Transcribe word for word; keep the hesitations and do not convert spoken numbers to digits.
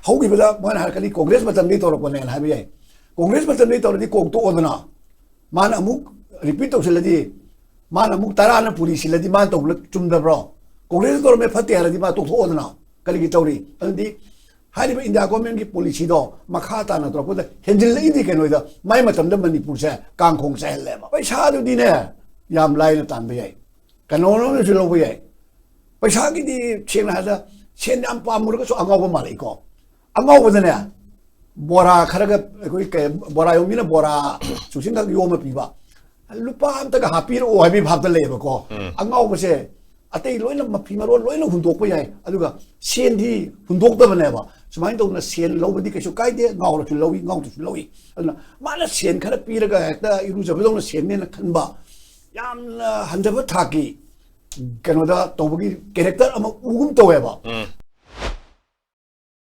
ꯍꯧꯈꯤꯕꯗ ꯃꯣꯏꯅ ꯍꯥꯏꯔꯛꯀꯅꯤ, "ꯀꯣꯡꯒ꯭ꯔꯦꯁ ꯃꯇꯝꯗꯒꯤ ꯇꯧꯔꯛꯄꯅꯦꯅ" ꯍꯥꯏꯕ ꯌꯥꯏ꯫ ꯀꯣꯡꯒ꯭ꯔꯦꯁ ꯃꯇꯝꯗꯒꯤ ꯇꯧꯔꯗꯤ ꯀꯣꯛ ꯇꯣꯛꯑꯣꯗꯅ, ꯃꯥꯅ ꯑꯃꯨꯛ ꯔꯤꯄꯤꯠ ꯇꯧꯁꯤꯜꯂꯗꯤ, ꯃꯥꯅ ꯑꯃꯨꯛ ꯇꯔꯥꯅ ꯄꯨꯔꯤ ꯁꯤꯜꯂꯗꯤ ꯃꯥꯅ ꯇꯧꯕꯅ ꯆꯨꯝꯗꯕ꯭ꯔꯣ? ꯀꯣꯡꯒ꯭ꯔꯦꯁꯅ ꯇꯧꯔꯝꯃꯦ ꯐꯠꯇꯦ ꯍꯥꯏꯔꯗꯤ ꯃꯥ ꯇꯣꯛꯊꯣꯛꯑꯣꯗꯅ꯫ ꯀꯔꯤꯒꯤ ꯇꯧꯔꯤ? ꯑꯗꯨꯗꯤ ꯍꯥꯏꯔꯤꯕ ꯏꯟꯗꯤꯌꯥ ꯒꯣꯔꯃꯦꯟꯒꯤ ꯄꯣꯂꯤꯁꯤꯗꯣ ꯃꯈꯥ ꯇꯥꯅ ꯇꯧꯔꯛꯄꯗ ꯍꯦꯟꯖꯤꯜꯂꯛꯏꯗꯤ ꯀꯩꯅꯣꯗ, ꯃꯥꯏ ꯃꯇꯝꯗ ꯃꯅꯤꯄꯨꯔꯁꯦ ꯀꯥꯡꯈꯣꯡ ꯆꯥꯏꯍꯜꯂꯦꯕ꯫ ꯄꯩꯁꯥꯗꯨꯗꯤꯅꯦ, ꯌꯥꯝ ꯂꯥꯏꯅ ꯇꯥꯟꯕ ꯌꯥꯏ, ꯀꯩꯅꯣꯅꯁꯨ ꯂꯧꯕ ꯌꯥꯏ꯫ ꯄꯩꯁꯥꯒꯤꯗꯤ ꯁꯦꯡꯅ ꯍꯥꯏꯔꯗ ꯁꯦꯟ ꯌꯥꯝ ꯄꯥꯝꯃꯨꯔꯒꯁꯨ ꯑꯉꯥꯎꯕ ꯃꯥꯜꯂꯛꯏꯀꯣ꯫ ꯑꯉꯥꯎꯕꯗꯅꯦ, ꯕꯣꯔꯥ ꯈꯔꯒ, ꯑꯩꯈꯣꯏ ꯀꯩ, ꯕꯣꯔꯥ ꯌꯣꯟꯕꯤꯅ ꯕꯣꯔꯥ ꯆꯨꯁꯤꯡꯈꯛ ꯌꯣꯝꯃ ꯄꯤꯕ, "ꯂꯨꯄꯥ ꯑꯝꯇꯒ ꯍꯥꯞꯄꯤꯔꯛꯑꯣ" ꯍꯥꯏꯕꯒꯤ ꯚꯥꯞꯇ ꯂꯩꯌꯦꯕꯀꯣ꯫ ꯑꯉꯥꯎꯕꯁꯦ ꯑꯇꯩ ꯂꯣꯏꯅ, ꯃꯐꯤ ꯃꯔꯣꯟ ꯂꯣꯏꯅ ꯍꯨꯟꯗꯣꯛꯄ ꯌꯥꯏ, ꯑꯗꯨꯒ ꯁꯦꯟꯗꯤ ꯍꯨꯟꯗꯣꯛꯇꯕꯅꯦꯕ꯫ ꯁꯨꯃꯥꯏꯅ ꯇꯧꯗꯅ ꯁꯦꯟ ꯂꯧꯕꯗꯤ ꯀꯩꯁꯨ ꯀꯥꯏꯗꯦ, ꯉꯥꯎꯔꯁꯨ ꯂꯧꯏ, ꯉꯥꯎꯗ꯭ꯔꯁꯨ ꯂꯧꯏ꯫ ꯑꯗꯨꯅ ꯃꯥꯅ ꯁꯦꯟ ꯈꯔ ꯄꯤꯔꯒ ꯍꯦꯛꯇ ꯏꯔꯨꯖꯕꯗꯧꯅ ꯁꯦꯟꯅꯦꯅ ꯈꯟꯕ, ꯌꯥꯝꯅ ꯍꯟꯊꯕ ꯊꯥꯛꯀꯤ ꯀꯩꯅꯣꯗ ꯇꯧꯕꯒꯤ ꯀꯦꯔꯦꯛꯇꯔ ꯑꯃ ꯎꯒꯨꯝ ꯇꯧꯋꯦꯕ꯫